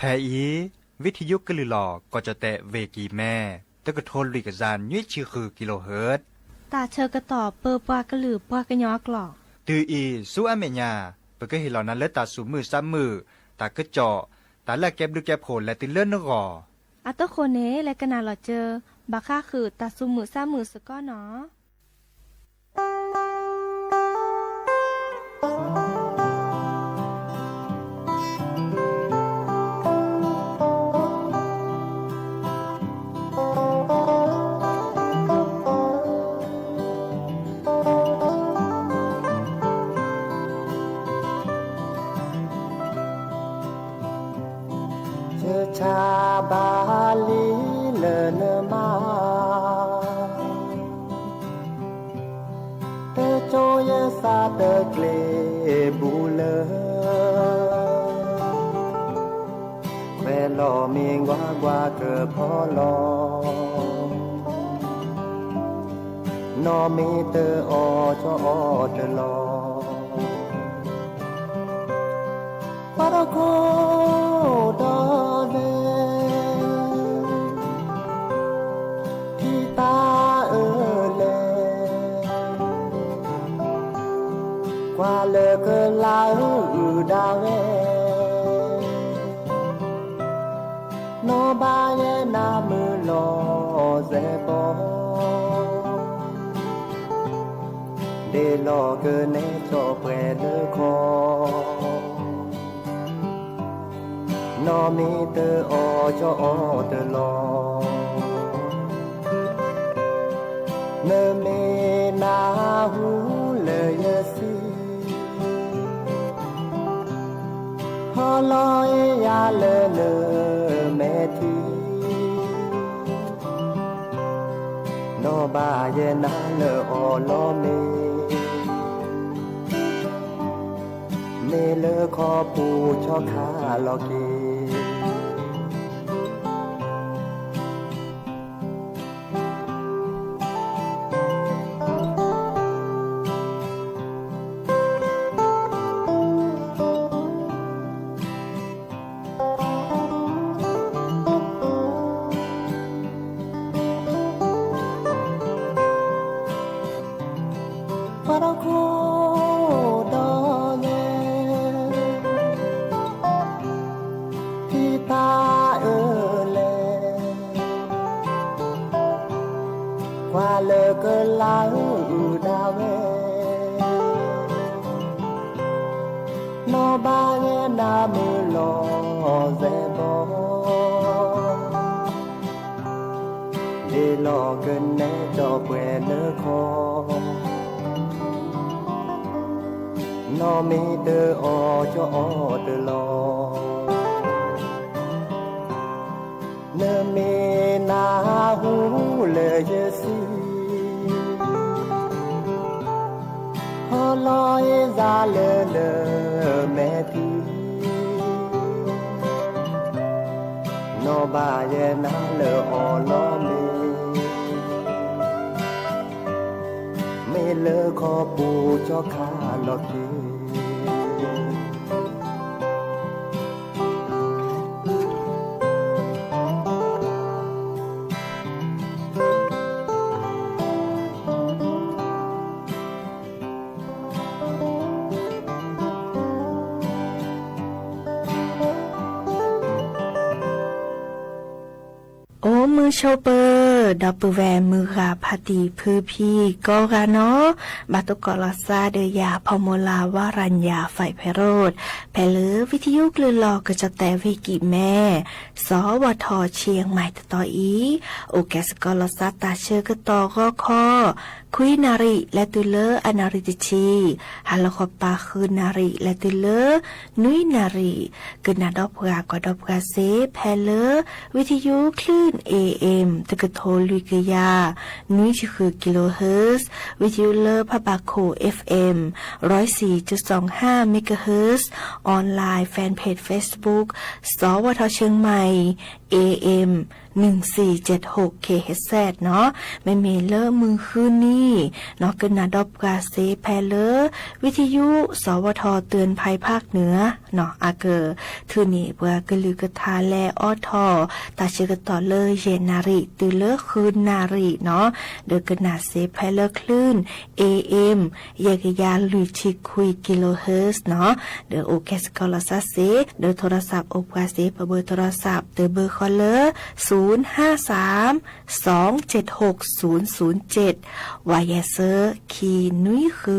ဖဲအံၤ ဝံထံယိကလုၢ်လီၢ် ကီၢ်ကၠီၣ်တဲၣ် ဝ့ၢ်ကံၢ်မဲ တကထိလွံၢ်ကယၤ နွံဆံဃုကံလိၢ်ဟၢၣ် တၢ်ဆၢကတီၢ်ပၢပှၤကလုာ်ပှၤကညီအကျိာ် တုၤအံၤဆူအမဲာ်ညါ ပကဟ့ၣ်လီၤနၤလၢတၢ်သူၣ်မုာ်သးမုာ် တၢ်ကစီၣ် တၢ်လၢအကဲဘျုးကဲဖှိၣ်လဲၤတုၤလၢနဂီၢ် အတဃိန့ၣ် လဲၤကနၣ်လီၤစၢၤ ဘၣ်ဃးဃုာ်တၢ်သူၣ်မုာ်သးမုာ်စ့ၢ်ကီးနီၤ. ဆၢဆါဘၣ်လံလၢနမါ တကၠိယသးတကျ့ဘူးလၢ ခွဲးလီၤမ့ၢ်ကွၢ်ကွၢ်ကဖီလီၤ နီၢ်မ့ၢ်တအီၣ်ကၠီအီၣ်တလီၢ် ပှၤတခိၣ်ဒီးသဲ ထံၣ်တၢ်အၢလဲၣ် ကွၢ်လၢကလါအုၣ်ဒၣ်ဝဲ နီၢ်ဘၣ်ယဲနၤမုာ်လီၤစဲးဘီ ဒ်လီၤကနဲကၠီပှဲၤလၢခီ နီၢ်မ့ၢ်တအီၣ်ကၠီအီၣ်တလီၢ် နမ့ၢ်နၢ်ဟူလၢယစံး ဟီၣ်လီၤအ့ၣ်ယၤလၢနမဲာ်ထံ နီၢ်ဘၣ်ယဲနၤလၢအီၤလီၤမ့ၢ် မ့ၢ်လၢခီပူၤဆီခါလီၤက့ၤ ပှၤတခိၣ်ဒီးလဲၣ် ထံၣ်တၢ်အၢလဲၣ် ကွၢ်လၢကလါအုၣ်ဒၣ်ဝဲ နီၢ်ဘၣ်ယဲနၤမုာ်လီၤစဲးဘီ ဒ်လီၤကနဲကၠီပှဲၤလၢခီ နီၢ်မ့ၢ်တအီၣ်ကၠီအီၣ်တလီၢ် နမ့ၢ်နၢ်ဟူလၢယစံး ဟီၣ်လီၤအ့ၣ်ယၤလၢနမဲာ်ထံ နီၢ်ဘၣ်ယဲနၤလၢအီၤလီၤမ့ၢ် မ့ၢ်လၢခီပူၤဆီခါလီၤက့ၤ အိၣ်မုာ်ဆိးပၢၤ ဒီပုၢ်ဝဲၢ်မုၢ်ဂၤဖါတံၢ်ဖုဖံကိးဂၤနီၣ်, ဘၣ်သကိးလီၤသးဒီးယၤဖီမုၢ်လၢ် ဝၤရၤညၤ ဖဲဖဲရိၣ်, ဖဲလၢဝံထယုကလုၢ်လီၢ်ကစီၣ်တဲၣ်ဝ့ၢ်ကံၢ်မဲ စီၤဝၤထီၣ်ဆံမၤတတီၤအံၤ, အိၣ်ကဲစ့ၢ်ကီးလီၤသးတၢ်ဆၢကတီၢ်ဂီၤခီ ခွံနၣ်ရံၣ် လဲၤတုၤလၢအနၣ်ရံၣ်တဆံ, ဟါလီၤခီပၤဃုနၣ်ရံၣ် လဲၤတုၤလၢ နွံနၣ်ရံၣ်, ကနၣ်ဒီးပှၤကွၢ်ဒီးပှၤစ့ ဖဲလၢ ဝံထယုကလုၢ် A M တကထိလွံၢ်ကယၤ နွံဆံဃု kilohertz, ဝံထယုလၢဖးဘၣ်ခိၣ် F M ร้อยสี่จุดสองห้าเมกะเฮิรตซ์, online fan page Facebook စီၤဝၤထီၣ်ဆံမၤ เอเอ็ม หนึ่งสี่เจ็ดหก เคเอชเซด နီၤ. မ့မ့ၢ်လၢမုၢ်ဃုနံၤနီၤ ကနၣ်ဒီးပှၤစ့ဖဲလၢ วิทยุ สวท เตือนภัยภาคเหนือ နီၤ အကထုးန့ၢ်ပှၤကလုၢ်ကထါလဲၤအိးထီၣ် တၢ်ဆၢကတီၢ်လၢယဲၢ်နၣ်ရံၣ်တုၤလၢဃုနၣ်ရံၣ်နီၤ ဒီးကနၣ်စ့ဖဲလၢ คลื่น เอเอ็ม ယဲၢ်ကယၤလွံၢ်ဆံခွံ กิโลเฮิรตซ์ နီၤ ဒီးအိၣ်ကဲစ့ၢ်ကီးလီၤစၢ်စ့ ဒီး โทรศัพท์ အိၣ်ပှၤစ့ ပဘၢ โทรศัพท์ တဘၢဃီလၢ ศูนย์ห้าสาม สองเจ็ดหก ศูนย์ศูนย์เจ็ด ဝးယဲၢ်ဆၢ ခံနွံဃု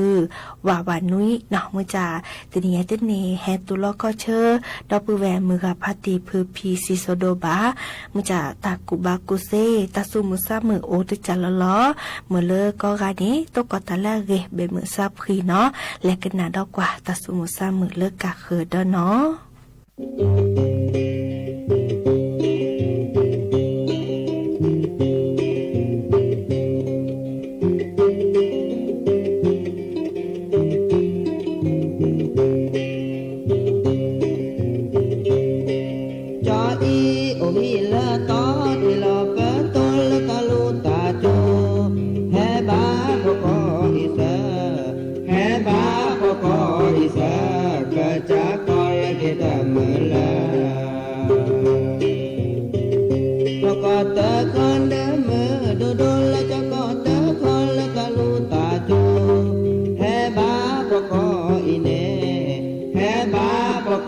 ဝးဝးနွံနီၤ မုၢ်ကၢ် တနံၤအံၤတနံၤ ဟဲတူၢ်လိာ်ခီၣ်ဆၢ ဒီပုၢ်ဝဲၢ်မုၢ်ဂၤဖါတံၢ်ဖုဖံစံၣ်စိၤဒိၣ်ဘၣ် မုၢ်ကၢ် တၢ်ကူၣ်ဘၣ်ကူၣ်သ့ တၢ်သူၣ်မုာ်သးမုာ်အိၣ်တကၢ်လီၤလီၤ မ့ၢ်လၢကိးဂၤန့ၣ် တိၢ်ကီၢ်တၢ်လၢအဂ့ၤ ဘဲးမုာ်စၢ်ဖှံနီၤ လဲၤကနၣ်ဒီးကွၢ် တၢ်သူၣ်မုာ်သးမုာ်လၢကးဃၢၤဒီးနီၤ ကၠီအံၤအိၣ်ဟံၣ်လၢတီ တ့ၢ်လီၤပၢတိလၢတၢ်လူၢ်တၢ်ကၠိ, ဟဲဘၣ်ဖီကီၢ်အံၤစၢၤ, ဟဲဘၣ်ဖီကီၢ်အံၤစၢၤ, ကစၢ်ကီၢ်လၢက့ၤတမုာ်လၢၤ ဖီကီၢ်တခီန့ၣ်မုာ်ဒိၣ်ဒိၣ်လၢကၠီကီၢ်တခီလၢတၢ်လူၢ်တၢ်ကၠိ, ဟဲဘၣ်ဖီကီၢ်အံၤန့ၣ်, ဟဲဘၣ်ဖီကီၢ်အံၤ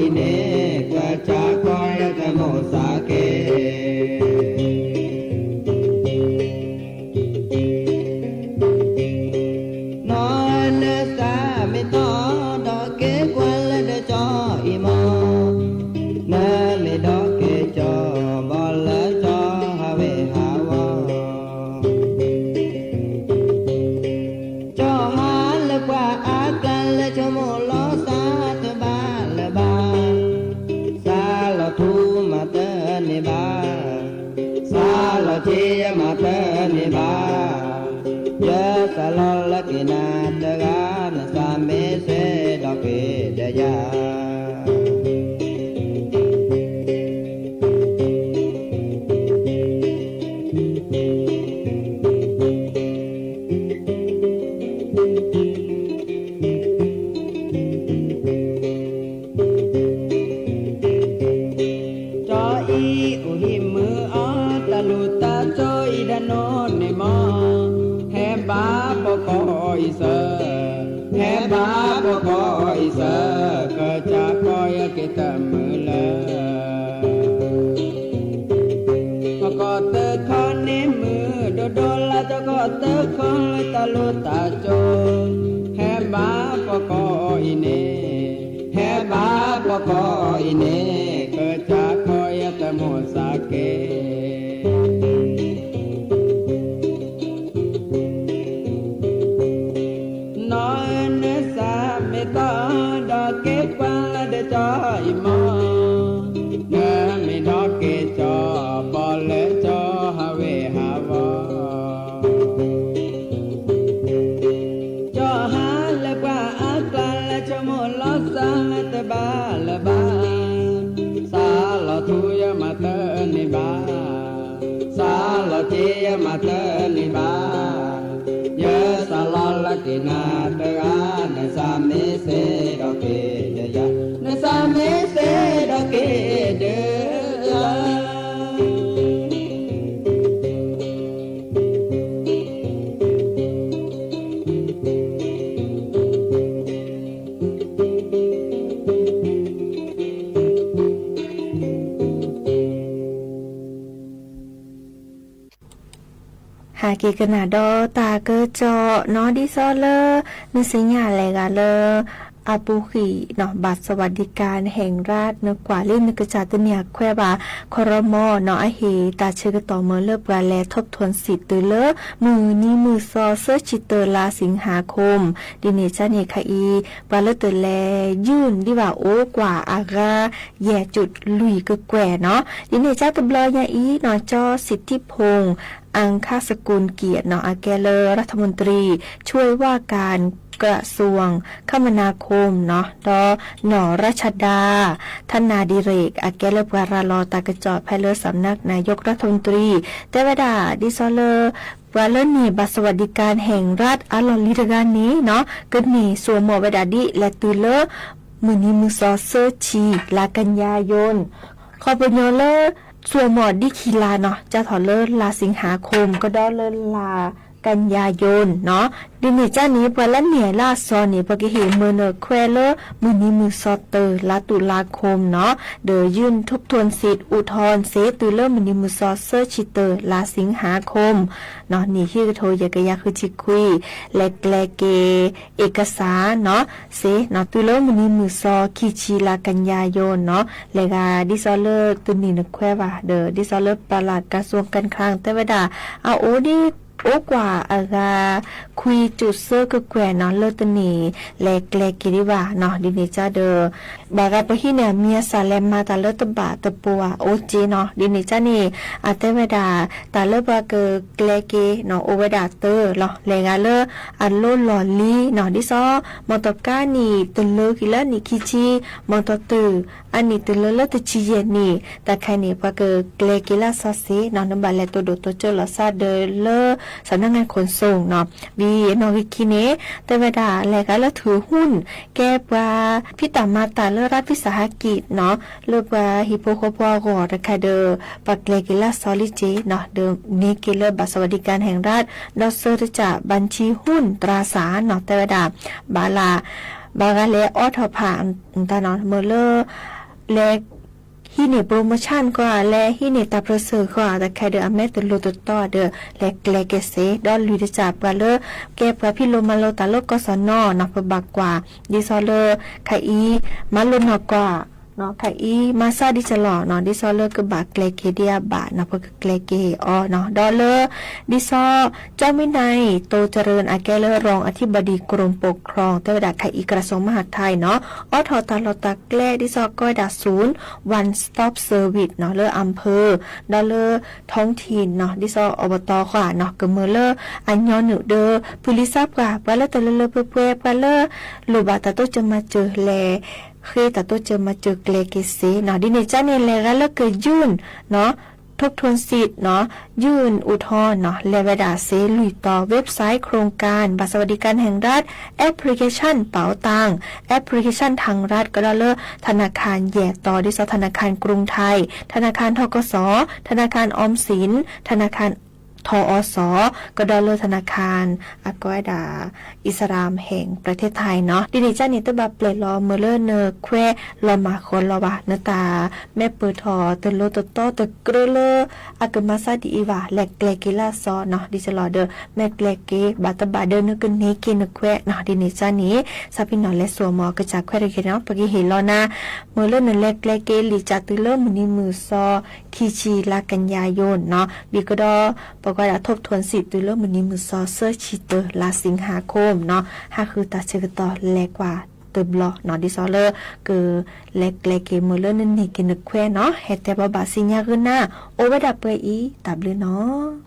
န့ၣ်, ကစၢ်ကီၢ်လၢကမိၣ်သးက့ၤ နီၢ်နသးမ့ၢ်တီဒီးက့ၤကွၢ်လၢဒၢးကၠီအံၤမီၢ်, နမ့ၢ်ဒီးက့ၤကၠီဘီလၢကၠီဟးဝ့ၤဟးဝီၤ, ကၠီဟါလၢပှၤအကျါလၢဆိကမိၣ်လီၤသးတဘၣ်လၢၤဘၣ်, စးလီၤထူမၤတၢ်န့ၣ်ဘၣ် စးလီၤထံယမၤတၢ်န့ၣ်ဘၣ်, ယစးလီၤလၢက့ၤနၤတဂၤ နသးမ့ၢ်စ့ဒီးက့ၤဒီးယၤ ကၠီအံၤအိၣ်ဟံၣ်မုာ်အီၤ တၢ်လူၢ်တၢ်ကၠိအံၤဒီးနီၢ်န့ၣ်မီၢ်, ဟဲဘၣ်ဖီကီၢ်အံၤစၢၤ, ဟဲဘၣ်ဖီကီၢ်အံၤစၢၤ, ကစၢ်ကီၢ်ယက့ၤတမုာ်လၢၤ ဖီကီၢ်တခီန့ၣ်မုာ်ဒိၣ်ဒိၣ်လၢကၠီကီၢ်တခီလၢတၢ်လူၢ်တၢ်ကၠိ, ဟဲဘၣ်ဖီကီၢ်အံၤန့ၣ်, ဟဲဘၣ်ဖီကီၢ်အံၤန့ၣ်, ကစၢ်ကီၢ်ယတမိၣ်သးက့ၤ နီၢ်နသးမ့ၢ်တီဒီးက့ၤကွၢ်လၢဒၢးကၠီအံၤမီၢ်, နမ့ၢ်ဒီးက့ၤကၠီဘီလၢကၠီဟးဝ့ၤဟးဝီၤ, ကၠီဟါလၢပှၤအကျါလၢဆိကမိၣ်လီၤသးတဘၣ်လၢၤဘၣ်, စးလီၤထူယမၤတၢ်န့ၣ်ဘၣ် စးလီၤထံယမၤတၢ်န့ၣ်ဘၣ်, ယစးလီၤလၢက့ၤနၤတဂၤ, နသးမ့ၢ်စ့ဒီးက့ၤဒီးယၤ, နသးမ့ၢ်စ့ဒီးက့ၤဒီးယၤ ဟဲက့ၤကနၣ်ဒီးတၢ်ကစီၣ်နီၤ ဒ်သိးလၢ နသ့ၣ်ညါလဲၤဂၤလၢ အပူၤကွံာ်နီၤ บัตรสวัสดิการแห่งรัฐ နကွၢ်လၢနကစၢ်တန့ၢ်အခွဲးဘၣ် ครม. နီၤ အဟ့ၣ်တၢ်ဆၢကတီၢ်မၢလၢပှၤလဲၤ ทบทวนสิทธิ์ တုၤလၢ မုၢ်နံၤမုၢ်သီ သၢဆံတၢလါ สิงหาคม ဒ်န့ၣ်ကန့ၣ်ခဲအံၤ ပှၤလၢတလဲၤယုၢ်ဒံးဘၣ်အိၣ်ကွၢ်အဂၤ ယဲၢ်ကကွဲၢ်နီၤ. ဒ်န့ၣ်ကတဘျီညါအံၤနီၤ ကၠီ สิทธิพงษ์ อังคสกุลเกียรติ နီၤ အကဲလၢ รัฐมนตรี ช่วยว่าการ กระทรวงคมนาคม နီၤ ဒီး နီၢ်ရၣ်ဆဒါ ထၣ်နၣ်ဒံရ့း အကဲလၢပှၤရၤလီၤတၢ်ကစီၣ်ဖဲလၢ สำนักนายกรัฐมนตรี တဲဝဲဒၣ် ဒ်သိးလၢ ပှၤလၢန့ၢ် บัตรสวัสดิการแห่งรัฐ အါလီၢ်လံၤတဂၤန့ၣ်နီၤ ကန့ၢ်စိာ်မီၣ်ဝဲဒၣ်ဒ်လဲၣ်တုၤလၢ မုၢ်နံၤမုၢ်သီသၢဆံ လါကၣ်ယၤယိၣ် ခီပညီလၢ စိာ်မီၣ်ဒ်ခံလါနီၤ စးထီၣ်လၢလါစံးဟးခိၣ် ကဒီးလၢလါကၣ်ယၤယိၣ်နီၤ ဒ်န့ၣ်ကၢ်န့ၣ် ပှၤလၢန့ၢ်လၢအစီၤန့ၣ် ပကဟ့ၣ်မုၢ်နုာ်ခွဲးလၢ မုၢ်နံၤမုၢ်သီတၢ လါတုၤလါခိၣ်နီၤ ဒီး ยื่นทบทวนสิทธิ์ อุทธรณ์ စ့ တုၤလၢမုၢ်နံၤမုၢ်သီသၢဆံတၢ လါစံးဟးခိၣ် န့ၣ်ဟံၣ်ကထိယဲၢ်ကယၤဃုဆံခွံ လဲၤကျဲက့ၤ เอกสาร နီၤ စ့နီၤ တုၤလၢမုၢ်နံၤမုၢ်သီခံဆံ လါကၣ်ယၤယိၣ်နီၤ လဲၤဂၤဒ်သိးလၢတန့ၢ်နခွဲးဘၣ်ဒီး ဒ်သိးလၢ ปลัดกระทรวงการคลัง တဲဝဲဒၣ် အအိၣ်ဒ် အိၣ်ကွၢ်အဂၤ ခွံကၠိၣ်စၢကကွဲၢ်နီၤ လၢတန့ၢ်လဲၤကျဲက့ၤဒံးဘၣ်နီၤ ဒ်န့ၣ်ကၢ်ဒီး ဘၣ်ဂၤပဟံးန့ၢ်အမံၤအသၣ်လဲၤမၤတၢ်လၢတဘၣ်တပိၤဧါ အိၣ်က့နီၤ ဒ်န့ၣ်ကၢ်န့ၣ် အတဲဝဲဒၣ် တၢ်လၢပှၤကကျဲက့ၤနီၤ အိၣ်ဝဲဒၣ်တၢလီၤ လဲၤဂၤလၢအလိလီၢ်လံၤနီၤ ဒ်သိး မီၢ်တီၢ်ကါနံၣ်တလၢက့ၤလၢနံၣ်ခံဆံ မီၢ်တီၢ်တုၢ် အနံၣ်တလၢလၢတဆံယဲၢ်နံၣ် တၢ်ခါန့ၣ် ပှၤကကျဲက့ၤလၢအစီဆ့နီၤ နဘၣ်လဲၤတိၢ်ဒိၣ်တိၢ်ကၠိလီၤစၢ်ဒီးလၢ สำนักงานขนส่ง နီၤ ဝံၤအနီၣ်ဂံၢ်ခံန့ၣ် တဲဝဲဒၣ်လဲၤဂၤလၢထုးဟုၣ် ကဲပှၤဖံးတၢ်မၤတၢ်လၢ รัฐวิสาหกิจ နီၤ လၢပှၤဟံၣ်ဖိဃီဖိအဂီၢ်တခါဒီး ပှၤကျဲက့ၤလၢအစီလံက့နီၤ ဒီးန့ၢ်က့ၤလၢ บัตรสวัสดิการแห่งรัฐ ဒီးဆၢတၢ် บัญชีหุ้นตราสาร နီၤ တဲဝဲဒၣ် ဘၣ်လၢ ဘၣ်ဂၤလဲၤအိးထီၣ်ဖး တၢ်နီၤ မ့ၢ်လၢ လဲၤ ဟံးန့ၢ် promotion ဃီဧါ လဲၤဟံးန့ၢ်တၢ်ပၢၢ်ဆၢဃီဧါ တခါဒီးအမဲာ်တလိၤတတီဒီး လဲၤကျဲက့ၤစ့ ဒီးလွံၢ်တၢ် ပှၤလၢ ကဲပှၤဖံးလိမၤလိတၢ်လၢကီၢ်စီၣ်နီၤနီၤ ပဘၣ်ကွၢ် ဒ်သိးလၢ ခါအံၤ မၤလိနီၢ်ကွၢ် ခါအံၤ မၤစၢ်ဒ်ကလီၤနီၤ ဒ်သိးလၢကဘၣ်ကျဲက့ၤဒံးအဘၣ်နီၤ ပကကျဲက့ၤအီၤနီၤ ဒီးလၢ ဒ်သိး เจ้าวินัย โตเจริญ အကဲလၢ รองอธิบดีกรมปกครอง တဲဝဲဒၣ်ခါအံၤ กระทรวงมหาดไทย နီၤ အိးထီၣ်တၢ်လီၢ်တၢ်ကျဲ ဒ်သိးကိးဝဲဒၣ် ศูนย์ one stop service နီၤ လၢ อำเภอ ဒီးလၢ ท้องถิ่น နီၤ ဒ်သိး อบต ဃီနီၤ ကမၢလၢအညီနုၢ်ဒီး ဖုလံၤစၢ်ပှၢ် ပှၤလၢတလၢလၢပှဲၤပှဲၤ ပှၤလၢ လိၣ်ဘၣ်တၢ်တိစၢၤမၤစၢၤလဲၣ် ဃ့တၢ်တိစၢၤမၤစၢၤကျဲက့ၤစ့နီၤ ဒ်န့ၣ်ကၢ်န့ၣ် လဲၤဂၤလၢက ยื่น နီၤ ทบทวนสิทธิ์ နီၤ ยื่นอุทธรณ์ နီၤ လဲၤဝဲဒၣ်စ့လွံၢ်တီၤ เว็บไซต์โครงการบัตรสวัสดิการแห่งรัฐ แอปพลิเคชันเป๋าตัง แอปพลิเคชันไทยรัฐ ကဒီးလၢ ธนาคารယဲၢ်တီၤ ဒ်သိး ธนาคารกรุงไทย ธนาคาร ทกส ธนาคารออมสิน ธนาคาร ทอส ကဒီးလၢ ธนาคาร အကိးဝဲဒၣ် อิสลามแห่งประเทศไทย နီၤ ဒ်န့ၣ်ကၢ်န့ၣ် တဘၣ်ပျဲၢ်လီၤမ့ၢ်လၢနခွဲးလီၤမၢ်ဃီလီၤဘၣ် နတၢ်မဲာ်ပၢၢ်ထီၣ်တလိၤတတီတကြၢးလၢ အကမၤစၢ်ဒ်အံၤဘၣ် လဲၤကျဲက့ၤလၢအစီနီၤ ဒ်သိးလီၤဒီး မ့ၢ်ကျဲက့ၤဘၣ်တဘၣ်ဒီးနကန့ၢ်က့ၤနခွဲးနီၤ ဒ်န့ၣ်ကၢ်န့ၣ် ဆၢဖံနီၤလဲၤစိာ်မီၢ်ကစၢ်ခွဲးတဂ့ၤနီၤ ပကဟ့ၣ်လီၤနၤ မ့ၢ်လၢနလဲၤကျဲက့ၤလံာ်စၢ်တုၤလၢမုၢ်နံၤမုၢ်သီ ခံဆံလါကညီယိနီၤ ဒ်ကဒီး ပကွၢ်ဒၣ် ทบทวนสิทธิ์ တုၤလၢမုၢ်နံၤမုၢ်သီ သၢဆံတၢ လါစံးဟးခိၣ်နီၤ ဟးဃုတၢ်ဆၢကတီၢ်လဲၤကွၢ်တဘျီနီၤ ဒ်သိးလၢ ကလဲၤကျဲက့ၤမ့ၢ်လၢနန့ၢ်က့ၤနခွဲးနီၤ ဟဲတဲဘၣ်ဘၣ်စံညါဂုာ်နၤ အိၣ်ဝဲဒၣ်ပှဲၤအံၤ တၢ်ဘျုးနီၤ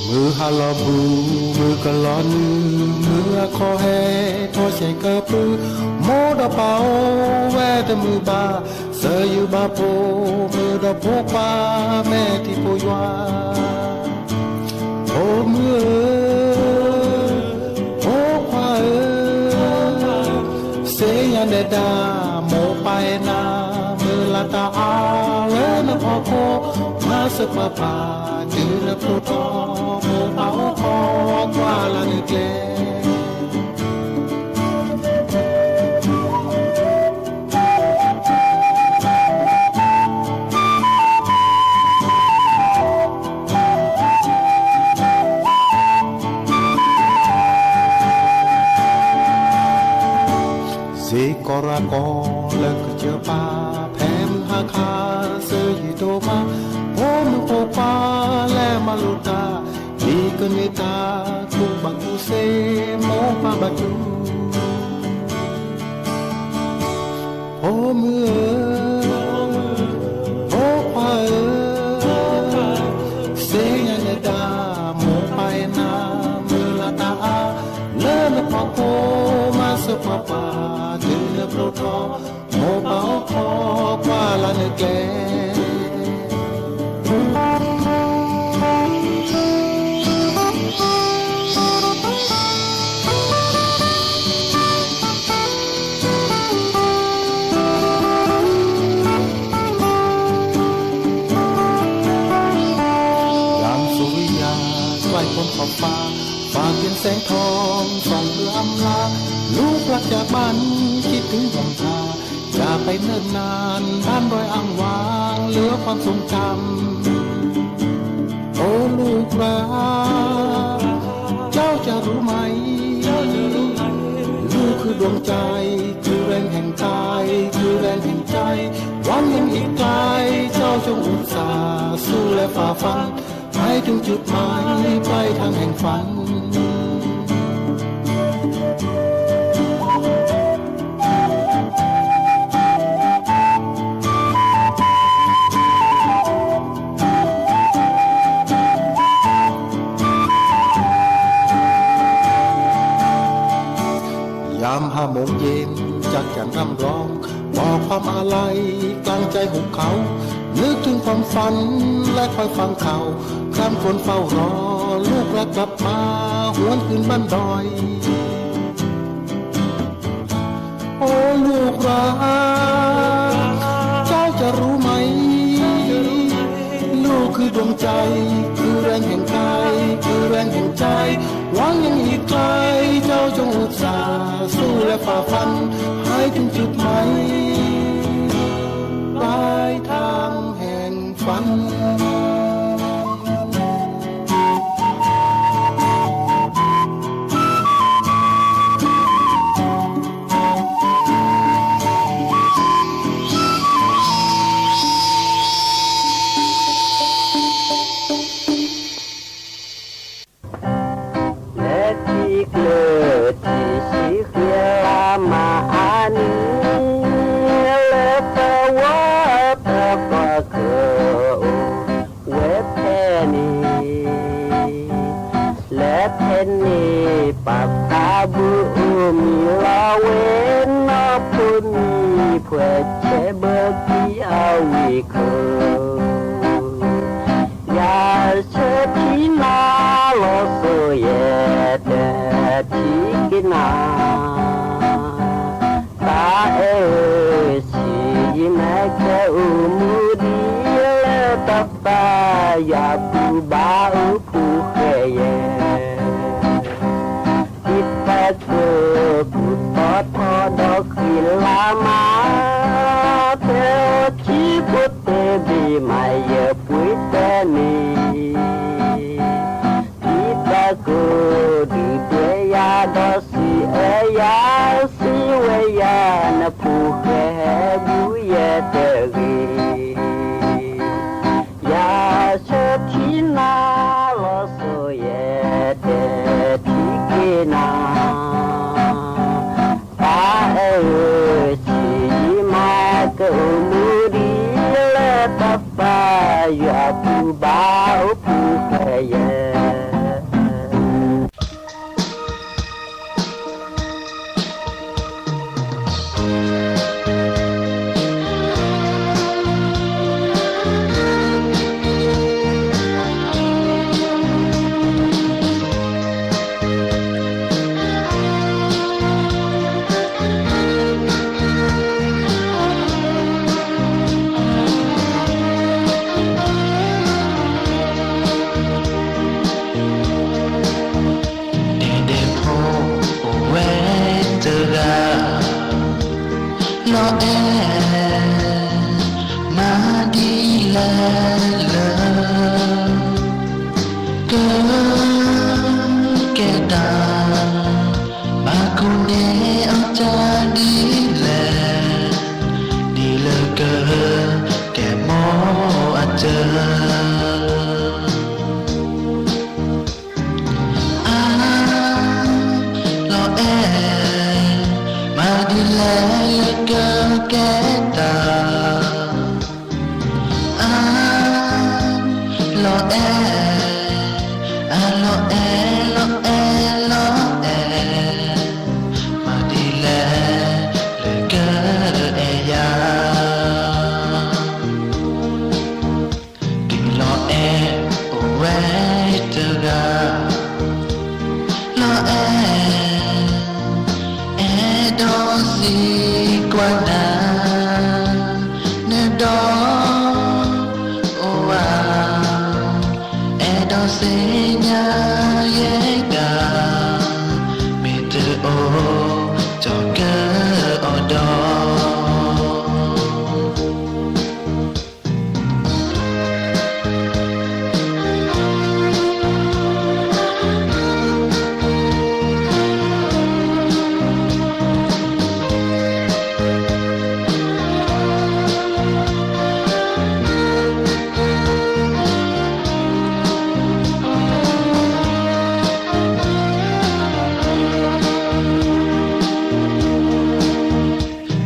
မုၢ်ဟါလီၤဘူး မုၢ်ကလီၤနုာ် မုၢ်အခီၣ်ဟဲ ထီၣ်ဆဲးကပုၢ် မိၢ်ဒီးပၢ်အိၣ်ဝဲတမုာ်ဘၣ် စၢၤယုာ်ဘၣ်ဖိမုၣ်ဒီးဖိခွါ မဲာ်ထံဖိယွၤ ဖိမုၣ်ဧၢ ဖိခွါဧၢ, စ့ယၤနဲဒၣ် မိၢ်ပၢ်အဲၣ်နၤ, မုၢ်လၢ်တၢ်အါလၢနဖီခိၣ်, မၤစၢၤပှၤပၢ် တုၤနဖိထီၣ်, မိၢ်ပၢ်အိၣ်ခိးကွၢ်လၢ်နကျဲ စ့ကိးရၤကိးလၢကစၢၢ်ပၢ် ဖဲမုၢ်ဟါခါ စၢယံၤဒိၣ်မး, ဖိမုၣ်ဖိခွါလဲၤမၤလိတၢ်, ဒ်ကန့ၢ်တၢ်ကူၣ်ဘၣ်ကူၣ်သ့ မိၢ်ပၢ်ဘၣ်တူၢ်. ဖိမုၣ်ဧၢ, ဖိခွါဧၢ, သ့ၣ်ညါနဒၣ်, မိၢ်ပၢ်အဲၣ်နၤ, မုၢ်လၢ်တၢ်အါ, လၢနဖီခိၣ်မၤစၢၤပှၤပှၤ, တုၤနဖျိထီၣ် မိၢ်ပၢ်အိၣ်ခိးကွၢ်လၢ်နကျဲ. ယၤမ် Surya ใกล้พ้นขอบฟ้า ฝากเพียงแสงทองส่องเพื่ออำลา ลูกรักจากบ้านคิดถึงห่วงหา อย่าไปเนิ่นนานบ้านดอยอ่างวาง เหลือความทรงจำ โอ้ลูกรัก เจ้าจะรู้ไหม ลูกคือดวงใจ คือแรงแห่งกาย คือแรงแห่งใจ หวังยังอีกไกล เจ้าจงอุตส่าห์สู้และฝ่าฟัน ให้ถึงจุดหมายปลายทางแห่งฝัน ยามห้าโมงเย็น จักจั่นร่ำร้อง บอกความอาลัย กลางใจหุบเขา นึกถึงความฝัน และคอยฟังข่าว คร่ำครวญเฝ้ารอ ลูกรักกลับมา หวนคืนบ้านดอย โอ้ลูกรัก เจ้าจะรู้ไหม ลูกคือดวงใจ คือแรงแห่งกาย คือแรงแห่งใจ หวังยังอีกไกล เจ้าจงอุตส่าห์สู้และฝ่าฟัน ให้ถึงจุดหมาย ปลายทางแห่งฝัน လၢထံကျၢၢ်ထံဆံဃံလၤမၤအါနံၤ လၢသဝီတကီၢ်ကၢၤအိၣ်ဝဲဖဲန့ၣ် လၢဖဲန့ၣ် ပၢ်သးဘုအိၣ်မံၤလီၤဝဲ နီၢ်ဖိမံၤဖှဲးဆဲးဘၢကံအဝံၢ်ခိၣ် ယဆၢထံနၤလီၤစိၤယဲၢ် တထံၣ်က့ၤနၤ သးအဲၣ်ဧၢ ဆံးယံာ်မး ကအိၣ်မူဒ်လဲၣ် တၢ်သး ယၤပူၤဘၣ်အိၣ်ဖှူဃဲၤယဲၢ် ဒ်တၢ်ကၢၢ်ကူၣ်သီထီၣ်ဒီးဃံလၤမး ဖဲအိၣ်ထံဖိတဲဘ့ၣ်မး ယပှ့ၤတဲန့ၣ် ဒ်တၢ်ကၢၢ်ဒုးဒွဲယၤဒီးစံးအၢယၤ စံးဝဲယၤ နဖှူဃဲၤဟဲဘူးယဲၢ်တဂ့ၤ ယၤဆၢထံနၤလီၤစိၤယဲၢ် တထံၣ်က့ၤနၤ သးအဲၣ်ဧၢ ဆံးယံာ်မး ကအိၣ်မူဒ်လဲၣ် တၢ်သး ယၤပူၤဘၣ်အိၣ်ဖှူဃဲၤယဲၢ် ဒဲဒဲဖိအိၣ်ဝဲတဂၤ လီၤအဲၣ်မးဒ်လဲၣ်လၢ ကကဲတၢ် ဘၣ်ကိးန့ၢ်အီၤတၢ်ဒ်လဲၣ် ဒ်လၢကကဲမိၢ် လဲၤလၢကကဲတၢ်, အါ, လီၤအဲၣ်, အါလီၤအဲၣ် လီၤအဲၣ် လီၤအဲၣ်, မၤဒ်လဲၣ် လၢကအဲၣ်ယၤ ဒ်လီၤအဲၣ်အိၣ်ဝဲတဂၤ, လီၤအဲၣ်, အဲၣ်ဒိးစံးကွၢ်နၤ, နဒီးအိၣ်ဧါ, အဲၣ်ဒိးသ့ၣ်ညါယဲဒၣ်, မ့ၢ်တအိၣ် ကၠီၤကၢအ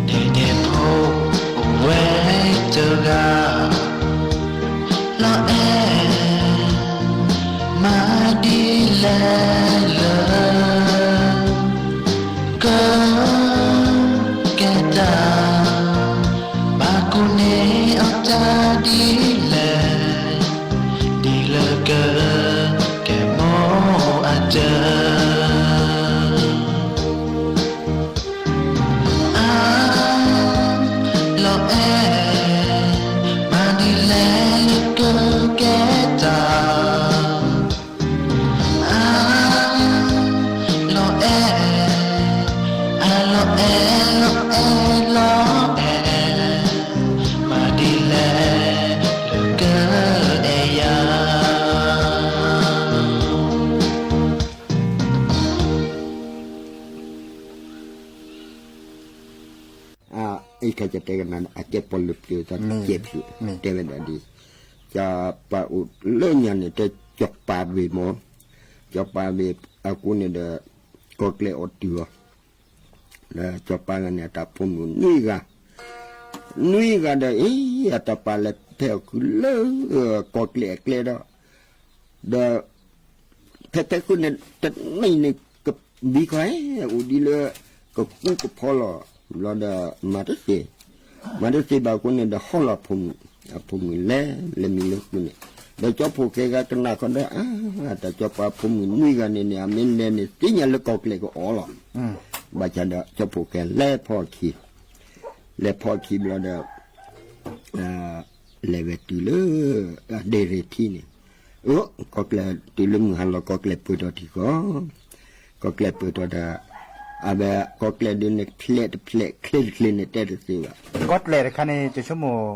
ီၤဒီး ဒ်န့ၣ်ဖိအိၣ်ဝဲတဂၤ, လီၤအဲၣ်, မၤဒ်လဲၣ်လၢ က ကဲတၢ်, ဘၣ်ကူၣ်န့ၢ်အီၤတၢ်ဒ်လဲၣ်, ဒ်လၢက ကဲမိၢ်အတၢ် အါ, လီၤအဲၣ်, မၤဒ်လဲၣ်လၢကကဲတၢ်, အါ, လီၤအဲၣ်, အါလီၤအဲၣ် လီၤအဲၣ် လီၤအဲၣ်, မၤဒ်လဲၣ်လၢကအဲၣ်ယၤ အံၤခါကတဲကနၤ အကဲပီၣ်လဲၣ်ပျၢၤသးတကဲးဖျၢၣ် တဲဝဲဒၣ်ဒ် စီၤပၤအိၣ်လၢညါန့ၣ် တဲစီၤပၤဘ့ၣ်မး, စီၤပၤဘ့ၣ်အဃိန့ၣ်ဒီး ကီၢ်ကျဲအီၣ်တုၤအီၤ, ဒီးစီၤပၤဂၤန့ၣ် အတၢ်ဖိမုၣ်နွံဂၤ, နွံဂၤဒီး အံၤ အတၢ်ပာ်လဲၤဖဲအီၣ်ဃုာ်လၢ ကီၢ်ကျဲအကျဲဒီး ဒီး ဖဲဖဲဃုာ်န့ၣ် တနံၤန့ၣ် ကဘံခီဟဲ အိၣ်ဒ်လၢ ကကူကဖီလီၤ, ဘျီဒီး မၤတသ့, မၤတသ့ဘၣ်အဃိန့ၣ်ဒီး ဟီၣ်လီၤအဖိမုၣ်, အဖိမုၣ်လဲၤ လဲၤမံလၢဃုာ်န့ၣ်, ဒီးကၠီဖှိၣ်ဃဲဂၤကနၣ်ဃီဒီး အါ တၢ်စီၤပၤဖိမုၣ်နွံဂၤန့ၣ်န့ၣ် အမ့ၢ်လဲၤန့ၣ် သ့ၣ်ညါလၢကီၢ်ကျဲကအီၣ်လီၤ, ဘၣ်ဆၣ်ဒီး ကၠီဖှိၣ်ဃဲလဲၤဖီအခံ လဲၤဖီအခံဘျီဒီး လဲၤဝဲတုၤလၢ ဒ့ၣ်ရ့ၤထံန့ၣ်, အၢ ကီၢ်ကျဲတုၤလၢမုၢ်ဟါလီၤ ကီၢ်ကျဲပၢၢ်ထီၣ်ထံဃီ, ကီၢ်ကျဲပၢၢ်ထီၣ်ဒီး အဝဲကီၢ်ကျဲဒုးန့ၣ် ဖျဲးတဖျဲး ချ့တချ့န့ၣ် တဲတသ့ဘၣ်. ကီၢ်ကျဲတခါန့ၣ် ယဆိကမိၣ်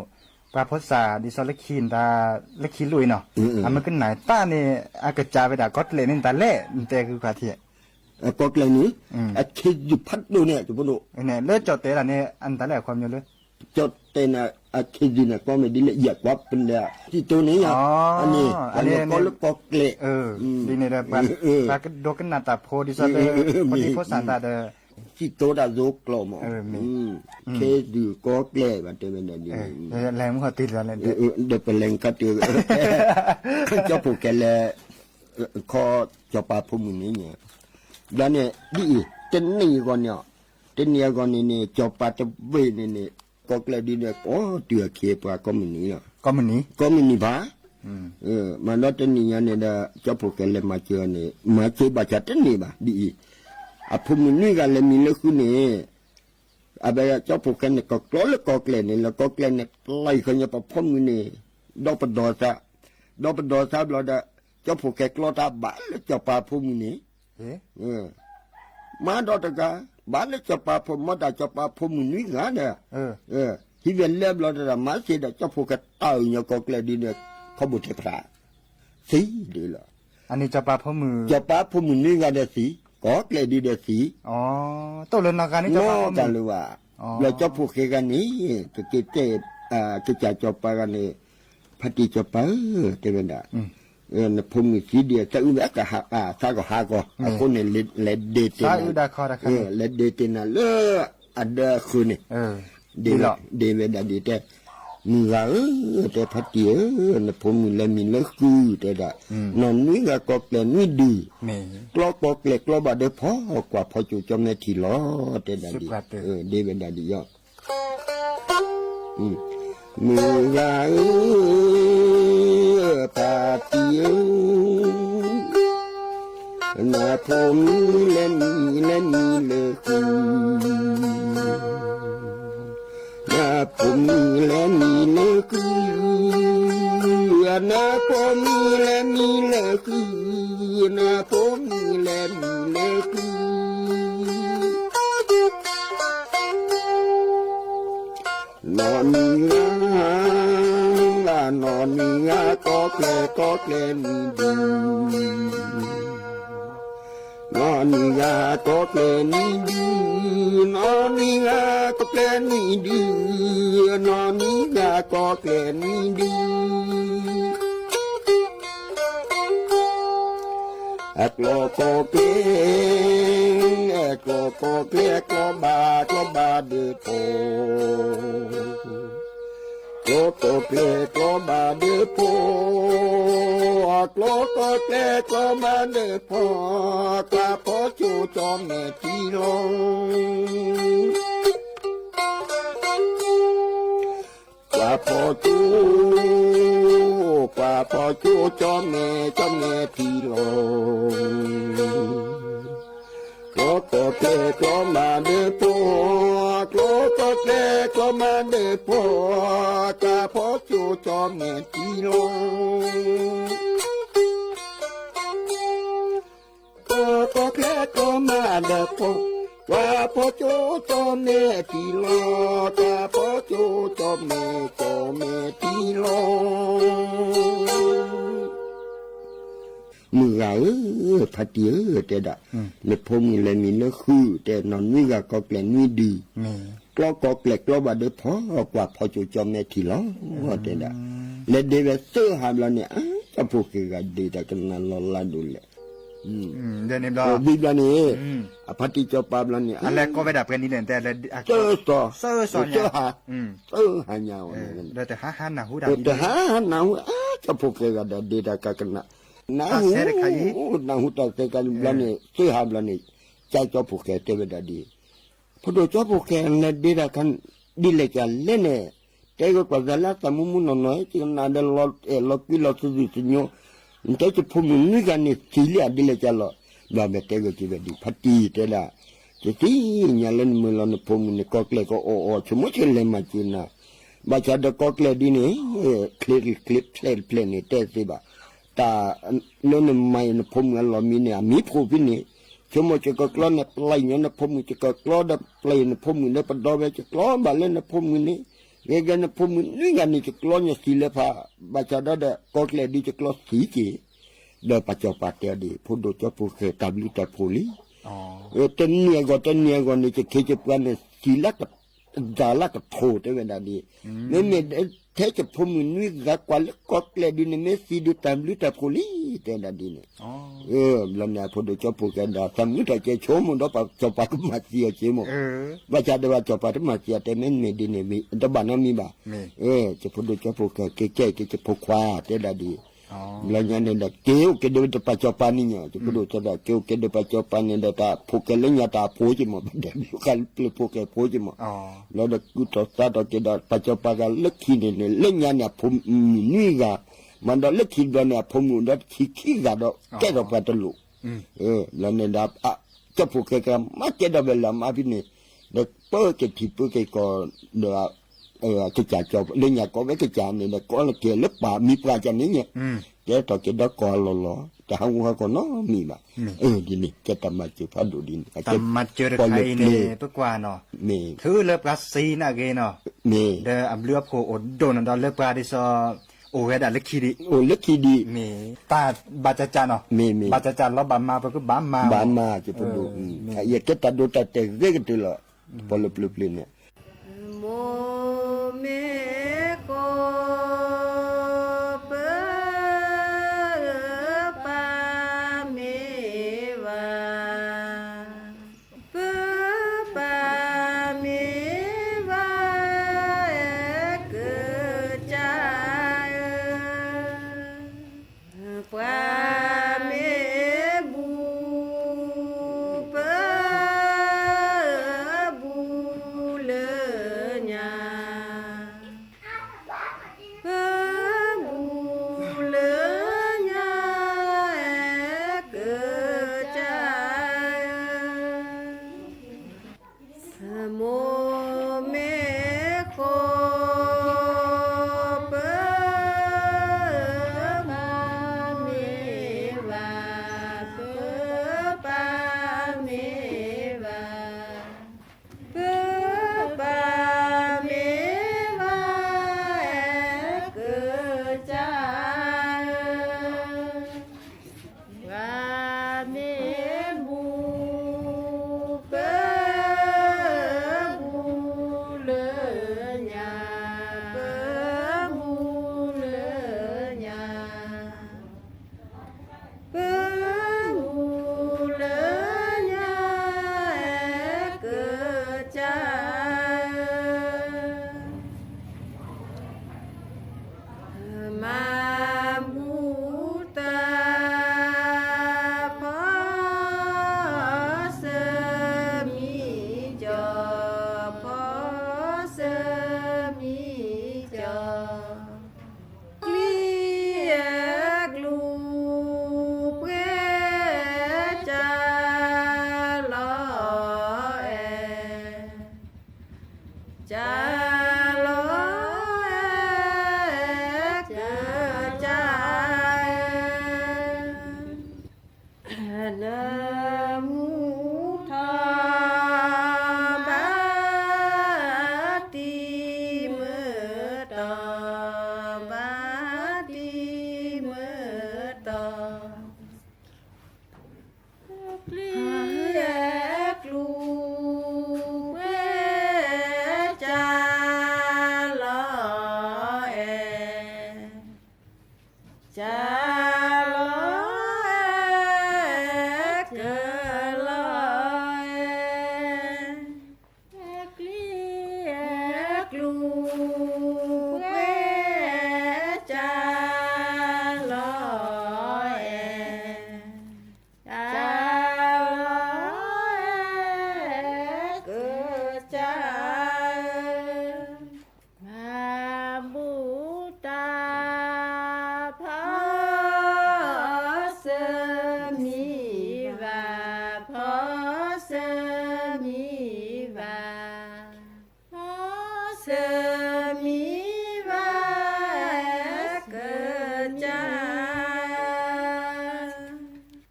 ပှၤဖိသၣ်ဒ်သိးလၢခံ လၢခံလိၣ်အံၤနီၤ, အမ့ၢ်ကနၣ်တၢ်န့ၣ် အကစၢ်ဝဲဒၣ် ကီၢ်ကျဲန့ၣ် တၢ်လဲၣ် နတဲဂုၤခါထံ ကီၢ်ကျဲန့ၣ် အခ့ယုၢ်ဖးဒိၣ်န့ၣ် တဖိဒိၣ်, လၢကၠီၣ်တဲာ်တၢ်န့ၣ် အတၢ်လဲၣ်အခီပညီလၢ ကၠီၣ်တဲာ်န့ၣ် အခ့ယုၢ်န့ၣ် ကီၢ်မ့ၢ်ဒ်လဲၣ် ယကွၢ်ပလဲၤ စံၣ်တိန့ၣ်ယါ, အန့ၣ် အန့ၣ်ကီၢ်လၢကီၢ်ကျဲ, ဒ်န့ၣ်ဒီး ပှၤကဒိကနၣ်တၢ်ဖိဒ်သိးလၢ ဖိဒံဖိသၣ်သးဒီး စံၣ်တိတၢ်သိကျိာ်မး, ခ့ယုၢ်ကီၢ်ကျဲဘၣ်တဲဝဲဒၣ်ဒ်န့ၣ်, ဒီးပလဲၤခီတုၤ ကၠီဖှိၣ်ကဲလဲၣ် ခီစီၤပၤဖိမုၣ်န့ၣ်, ဘျီန့ၣ် ဒ်အံၤ တနံၤအဂီၢ်န့ၣ်, တနံၤအဂီၢ်န့ၣ်န့ၣ် စီၤပၤတဘ့ၣ်န့ၣ်န့ၣ် ကီၢ်ကျဲဒုးန့ၣ် အိၣ်တုၤအခ့အပှၤကိးမုၢ်နံၤလီၤ, ကိးမုၢ်နံၤဘၣ်, မၤဒီတနံၤညါန့ၣ်ဒီး ကၠီဖှိၣ်ကဲလဲၣ်မၤစၢၤန့ၣ် မၤစၢၤဘၣ်ဆၣ်တန့ၢ်ဘၣ်ဒ်အံၤ, အဖိမုၣ်နွံဂၤလဲၤမံလၢဃုန့ၣ် အဝဲကၠီဖှိၣ်ကဲန့ၣ် ကကျီလၢကီၢ်ကျဲန့ၣ် လၢကီၢ်ကျဲန့ၣ် ပျဲၢ်ဃီညါပဖိမုၣ်န့ၣ် ဒီပဒီသး, ဒီပဒီသးဘျီဒီး ကၠီဖှိၣ်ကဲကျီတၢ်ဘၣ်လၢစီၤပၤဖိမုၣ်န့ၣ်, မၤဒီးတဂၤ ဘၣ်လၢစီၤပၤဖိ မၤတၢ်စီၤပၤဖိမုၣ်နွံဂၤဒီး ဟံးဝဲလဲၤဘျီဒီး မၤသ့ဒီး ကၠီဖှိၣ်ကဲတၢ်အုၣ်ညီကီၢ်ကျဲဒုးဒီး ခီဘိၣ်ထဲဖျါ သံဒုးလီၤ, စီၤပၤဖိမုၣ်နွံဂၤဒီးသံ, ကီၢ်ကျဲဒုးဒီးသံ, နီတၢ်လၢၤဘၣ်, လၢကၠီဖှိၣ်ဃဲဂၤန့ၣ် ကက့ၤတဲ ကစၢ်စီၤပၤဂၤန့ၣ် ဖါတံၢ်စီၤပၤဧၢ တဲဝဲဒၣ် နဖိမုၣ်သံဒံး သးအုးဝဲကဟး သးကဟးကီး အဃိန့ၣ် လဲၤဒ့တ့ၢ်နၤ လဲၤဒ့တ့ၢ်နၤလၢ အဒၢအဃုာ်န့ၣ်, ဒ့ဝဲဒၣ်ဒ်တဲ, မုၢ်ဂၤဧၢ, တဲဖါတံၢ်ဧၢ, နဖိမုၣ်လဲၤမံၤလၢဃုာ် တဲဒၣ်, နီၢ်နွံဂၤကီၤကျဲၤနွံဒု, ကျီကီၤကျဲၤကျီဘၣ်ဒၢဖီ, ကွၢ်ဖီကၠိကၠီမဲာ်ထံလီၤ, တဲဒၣ်ဒ်, ဒ့ဝဲဒၣ်ဒ်ယီၤ မုၢ်ဂၤဧၢ, ဖါတံၢ်ဧၢ, နဖိမုၣ်လဲၤမံၤလဲၤမံၤလၢဃုာ်, နဖိမုၣ်လဲၤမံၤလၢဃုာ်, နဖိမုၣ်လဲၤမံၤလၢဃုာ်, နဖိမုၣ်လဲၤမံၤလၢဃုာ် နီၢ်နွံဂၤ, နီၢ်နွံဂၤကီၤကျဲၤကီၤကျဲၤနွံဒု, နီၢ်နွံဂၤကီၤကျဲၤနွံဒု, နီၢ်နွံဂၤကီၤကျဲၤနွံဒု, နီၢ်နွံဂၤကီၤကျဲၤနွံဒု အကျီကီၤကျဲၤ, အကျီကီၤကျဲၤ ကျီဘၣ်ကျီဘၣ်ဒၢဖီ, ကျီကီၤကျဲၤကျီဘၣ်ဒၢဖီ, အကျီကီၤကျဲၤကျီဘၣ်ဒၢဖီ, ကွၢ်ဖီကၠိကၠီမဲာ်ထံလီၤ ကွၢ်ဖီကၠိ, ကွၢ်ဖီကၠိကၠီမဲာ်ကၠီမဲာ်ထံလီၤ, ကျီကီၤကျဲၤကျီမၤဒၢဖီ, ကျီကီၤကျဲၤကျီမၤဒၢဖီ, ကွၢ်ဖီကၠိကၠီမဲာ်ထံလီၤ ကျီကီၤကျဲၤကျီမၤဒၢဖီ, ကွၢ်ဖီကၠိကၠီမဲာ်ထံလီၤ, ကွၢ်ဖီကၠိကၠီမဲာ်ကၠီမဲာ်ထံလီၤ. မုၢ်ဂၤဧၢ, ဖါတံၢ်ဧၢ, တဲဒၣ်, နဖိမုၣ်လဲၤမံၤလၢဃုာ်, တဲနီၢ်နွံဂၤကီၤကျဲၤနွံဒု, ကျီကီၤကျဲၤကျီဘၣ်ဒၢဖီ, ကွၢ်ဖီကၠိကၠီမဲာ်ထံလီၤ, တဲဒၣ်, လဲၤဒ့ဝဲသၢဟးဘျီန့ၣ်, အၢ ကၠီဖိဃဲၤဂၤဒ့တၢ်ကနၣ်လီၤလၢဒိၣ်လဲၣ် ဝံၤဘျီန့ၣ်, အဖါတံၢ်စီၤပၤဘျီန့ၣ်, သၢစီၤ, သၢဟး, သၢဟးညါအီၤ, တဟါဟးနၢ်ဟူ, အၢ ကၠီဖိဃဲၤဂၤဒီးဒ့တၢ်ကကနၣ်, နၢ်ဟူ, နၢ်ဟူတၢ်သဲကါဘျီန့ၣ်, သၢဟးဘျီန့ၣ်, ကၠီဖိဃဲၤတဲဝဲဒၣ်ဒ် ဖိဒိၣ်ကၠီဖိဃဲၤလဲၤဒ့တၢ် ဒ်လဲၣ်ကလဲၣ်န့ၣ်, တဲဂ့ၤကွၢ်သးလၢသးမူမူနီၢ်နီၢ်, ယကနၣ်ဒီးလီၤအဲၣ်လီၤကွံလီၤသးသူၣ်သညိ, နတဲယဖိမုၣ်နွံဂၤန့ၣ်သံလံဧါဒ်လဲၣ်ကလဲၣ်, ဘျီမဲာ်တဲဂ့ၤက့ၤဝဲဒ် ဖါတံၢ်တဲဒၣ်, ယသ့ၣ်ညါလၢနမုၢ်လီၤနဖိမုၣ်န့ၣ် ကီၤကျဲၤကအီၣ်အီၤ ဆိကမိၣ်ဆိလဲၤမၤစၢၤနၤ, ဘၣ်ဆၣ်ဒီးကီၤကျဲၤဒ်န့ၣ်, ချ့တချ့ဖျဲၣ်တဖျဲၣ်န့ၣ် တဲသ့ဘၣ်, တၢ်လၢနမၤအံၤနဖိမုၣ်အလီၢ်မံန့ၣ် အမံၤဖှိၣ်ဖဲန့ၣ်, ဆိကမိၣ်ယကကျီန့ၣ် ပျဲညီနဖိမုၣ်, ယကကျီဒီးပျဲနဖိမုၣ်လၢပဒီဝဲ, ယကျီဘၣ်လၢနဖိမုၣ်န့ၣ်, ဂ့ၤဂ့ၤနဖိမုၣ်နွံဂၤန့ၣ် ယကျီညီသံလၢဖး, ဘၣ်ဆၣ်ဒီးဒီး ကီၤကျဲၤဒ်ယကျီသံက့ၤ, ဒီးပၢ်စီၤပၤတဲအီၤဒ် ဖိဒိၣ်ကၠီဖိဃဲၤတၢ်ဘျုးတၢ်ဖှိၣ်လံ တနံၤအဂီၢ်တနံၤအဂီၢ်န့ၣ် ယခ့ယပှၤန့ၣ်သံလၢက, တၢ်လၢကထိၣ်တဲဝဲဒၣ်ဒ်, မ့မ့ၢ်ထဲယဖိမုၣ်နွံဂၤကွၢ်လၢကီၤကျဲၤဒ်န့ၣ် မ့ၢ်သံဒုးတၢ်ဘျုးတၢ်ဖှိၣ်လံ တဲဒၣ်ဒ်န့ၣ်, ဘျီန့ၣ်အဖိဒိၣ်ကၠီဖိဃဲၤဒီး သးမုာ်တၢ်ကဲဆိကမိၣ်ဒီးပၢ်စီၤပၤကမၤသံအီၤက့ၤမး, ဘၣ်ဆၣ်ဒီးပၢ်စီၤပၤတမၤသံအီၤတဲမ့တမ့ၢ်ဒ်န့ၣ် တဘၣ်နီတမံၤဘၣ်, ယဖိဒိၣ်ကၠီဖိဃဲၤက့ၤကဲက့ၤယဖိခွါတဲဒၣ်ဒ် ဘျီညါန့ၣ်ဒီး က့ၤအိၣ်က့ၤဒီးပၢ်စီၤပၤန့ၣ်ညီ, ယဖိဒိၣ်ကၠီဒီး က့ၤအိၣ်က့ၤဒီးပၢ်စီၤပၤန့ၣ်ဒီး တၢ်ဖိၣ်ဃဲလၢညါတၢ်အဖိက့ၤမး, ပဒဲးဘျုးဃာ်လၢပျၢၤဖိၣ်ဃဲဖိက့ၤမး, ဘျီဒီးကူၣ်ထီၣ်သးထီၣ်က့ၤဒီး ပၢ်စီၤပၤဂၤလၢခံန့ၣ်န့ၣ် လၢညါန့ၣ် အဖိမုၣ်နွံဂၤ, မၤဒီးလၢခံဘျီန့ၣ် အဖိမုၣ်အိၣ်ဒီးတဆံခံဂၤဒီး ကဲထီၣ်ပှၤတလိၣ်, ဘျီန့ၣ်ဒီး ကၠီဖိၣ်ဃဲကမၤကဲဒီးဝဲလၢအမါဖဲန့ၣ်, ဒီးပၢက့ၤထံပၢက့ၤကီၢ်ဒီး ကစၢ်ကၠီ လၢညါကိးဝဲကစၢ်န့ၣ်ဒီး ကိးလၢက့ၤလၢပှၤမံၤပှၢ်ကန့ၣ်ညါ, ကဲထီၣ်က့ၤဒီးကီၢ်အလီၢ်လီၤ, တဟးဂူာ်ဟးဂီၤနီတမံၤဘၣ်, ဒ်န့ၣ် ကဲတၢ်မၤစၢၤဖးဒိၣ်ဒ်န့ၣ်, တၢ်မၤစၢၤတခါအံၤန့ၣ် ပကွၢ်နီၤ, မ့ၢ် ထုးလၢပှၤစံးနာ်ဂ့ၤနီၤ, မ့ၢ် ဒီးအဘျုးအဖှိၣ်အိၣ်ဒိၣ်နီၤဒီးလၢပှၤဒ်သိး အိၣ်ဝဲဒၣ်လၢခံဒံး, အိၣ်လၢခံဒံး, မ့ၢ် တၢ်ဘၣ်ကၠၢ်ကၠၢ်နီၤ, မ့ၢ် မ့ၢ် ဘၣ်ကၠၢ်ကၠၢ်လီၤဘၣ်မၤပကဘၣ်မၤ, ဘၣ်မၤ ယဖိဒိၣ်, ယကဲတၢ်ဒိတၢ်တဲာ်ဂ့ၤကတၢၢ်လီၤ, ပီၣ်လၢပျၢၤပျၢၤန့ၣ် မိၢ်မ့ၢ်ကိး ပၢ်မ့ၢ်ဝၤ, ပၢ်ပၢ်မ့ၢ် မ့ၢ်ဃိ ပမၤမ့ၢ်ဘၣ်, ပပာ်မ့ၢ်ဘၣ်, ပပာ်မ့ၢ်ဘၣ် အဲၣ်ကစၢ်ဧၢ, ပမ့ၢ်မူ ပမူလၢညါ, ပမူလၢညါ, ပမူလၢညါ အဲၣ်ကစၢ်ဧၢ, မၤဘူၣ်တၢ် ဖီၣ်စၢမံကၠီ, ဖီၣ်စၢမံကၠီ, ကျံအဲၣ်ကျူ ပှဲၤကၢ်လီၤအဲၣ်, ကၢ်လီၤအဲၣ် အဲၣ်ကစၢ်ဧၢ, နမူထီၣ် ဘါတံၤမတီၤ, ဘါတံၤမတီၤ, ကျံအဲၣ်ကျူ ပှဲၤကၢ်လီၤအဲၣ်, ကၢ်လီၤအဲၣ် အဲၣ်ကၢ်လီၤအဲၣ်, ကျံအဲၣ်ကျူ ပှဲၤကၢ်လီၤအဲၣ်, ကၢ်လီၤအဲၣ် အဲၣ်ကစၢ်ဧၢ, မၤဘူၣ်တၢ် ဖီၣ်စၢမံဘၣ်, ဖီၣ်စၢမံဘၣ်, ဖီၣ်စၢမံဘၣ် အဲၣ်ကစၢ် ကျံ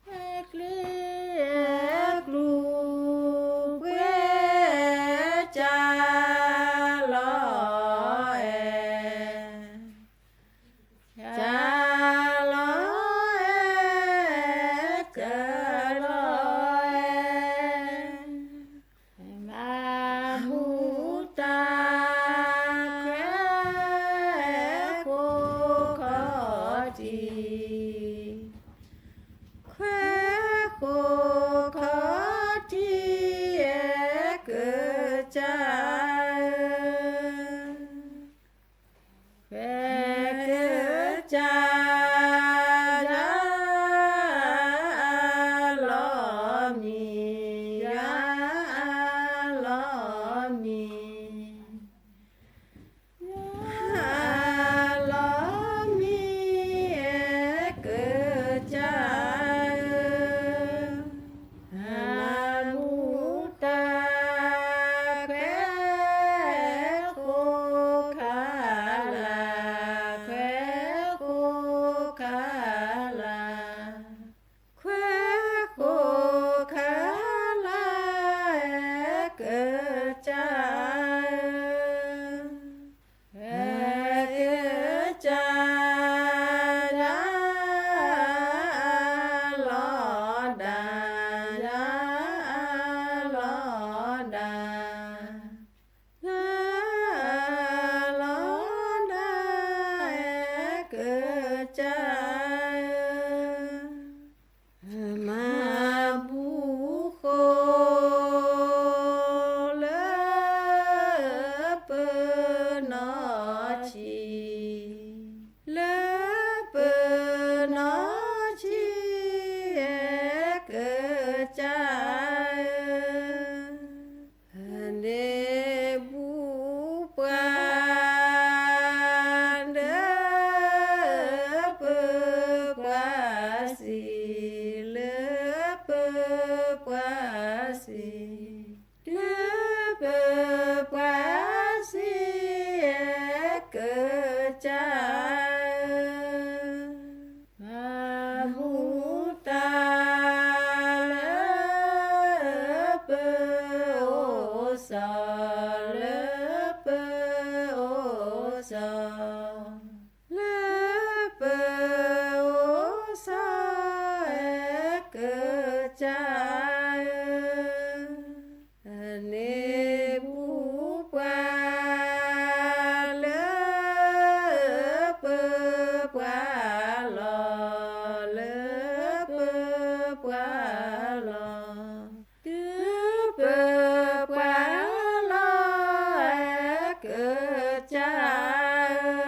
အဲၣ်ကျူ ပှဲၤကၢ်လီၤအဲၣ်, ကၢ်လီၤအဲၣ် အဲၣ်ကၢ်လီၤအဲၣ်, မၤဘူၣ်တၢ် ခွဲးဃိးခီၣ်ထံး, ခွဲးဃိးခီၣ်ထံး အဲၣ်ကစၢ် လၢပအိၣ်ဆိး, လၢပအိၣ်ဆိး အဲကစၢ်ဧၢ, န့ၢ်ဘူၣ်ပှၤ လၢပပှၤလီၢ်, လၢပပှၤလီၢ်, တုၤပပှၤလီၢ် အဲကစၢ်ဧၢ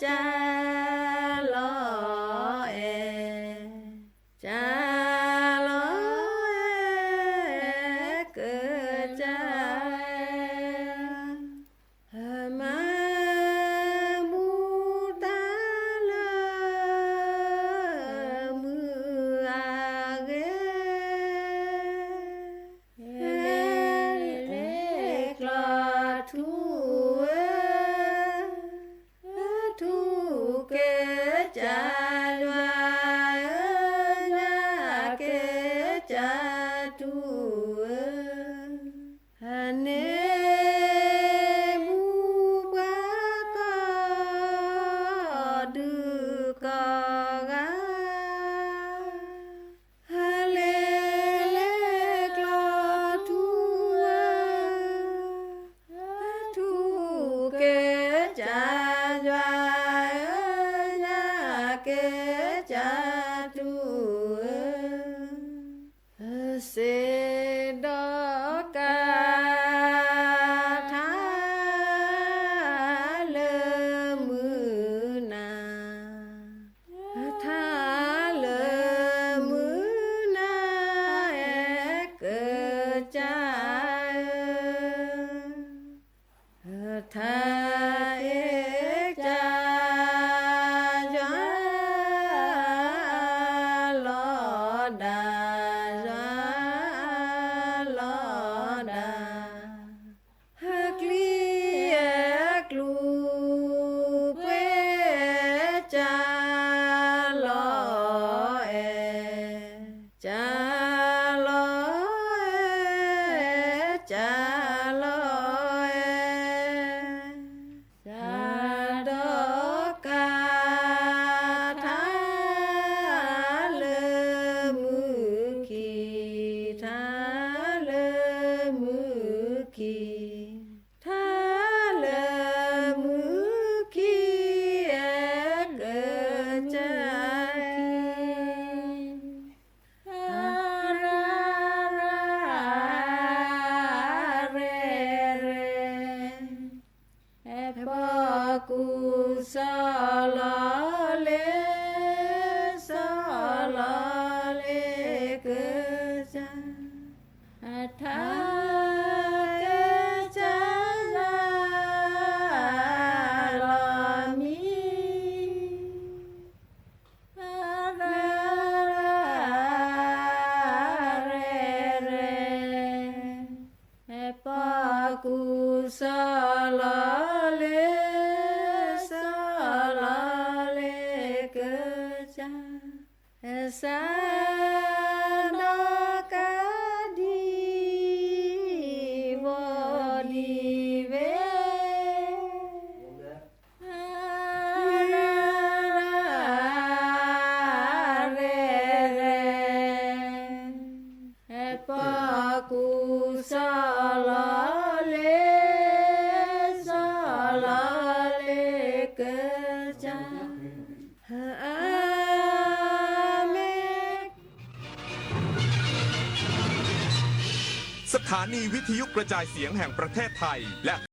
ကၢ်လီၤအဲၣ်, ကၢ်လီၤအဲၣ်, ကၢ်အဲၣ်, မၤမူတၢ်လၢမုၢ်အဂ့ၢ်, လဲၤကျီထူဧၢ, ထူက့ၤကၢ်ယွၤဧၢ, ညၣ်က့ၤကၢ်ထူဧၢ, န့ၢ်မူပှၤကိးဒူကိးဂၤ, လဲၤလဲၤကျီထူဧၢ, ထူက့ၤကၢ်ယွၤဧၢ, ညၣ်က့ၤကၢ်ထူဧၢ, စ့ၢ်ဒီးကး ထါလၢမုၢ်နၤ, ထါလၢမုၢ်နၤ အဲၣ်ကၢ်ကၢ်ဧၢ, ထါအဲၣ်ကၢ်ယွၤလီၤဒၣ်, ယွၤလီၤဒၣ်, ဟဲကျံအဲၣ်ကျူၤပှဲၤ ကၢ်လီၤအဲၣ်, ကၢ်လီၤအဲၣ်, ကၢ်လီၤအဲၣ်, ကၢ်ဒီးကး ထါလၢမုၢ်ခံ, ထါလၢမုၢ်ခံ, ထါလၢမုၢ်ခံ အဲၣ်ကၢ်ကၢ်ခံ, ရၤရၤ ရဲၣ်ရဲၣ် ဟဲပီကူစီၤလီၤလ့, စီၤလီၤလ့ကၢ်ကၢ်, ထါကၢ်ကၢ်လီၤမံ ရၤရၤ ရဲၣ်ရဲၣ်, ဟဲပီကူစီၤလီၤလ့, စီၤလီၤလ့ကၢ်ကၢ်, ဟဲစးဒီးကးဒ်ဘီဒ်ဘ့ၣ် ရၤရၤ ရဲၣ်ရဲၣ်, ဟဲပီကူစီၤလီၤလ့, စီၤလီၤလ့ကၢ်ကၢ်, အၤမ့ၣ်. สถานีวิทยุกระจายเสียงแห่งประเทศไทย และ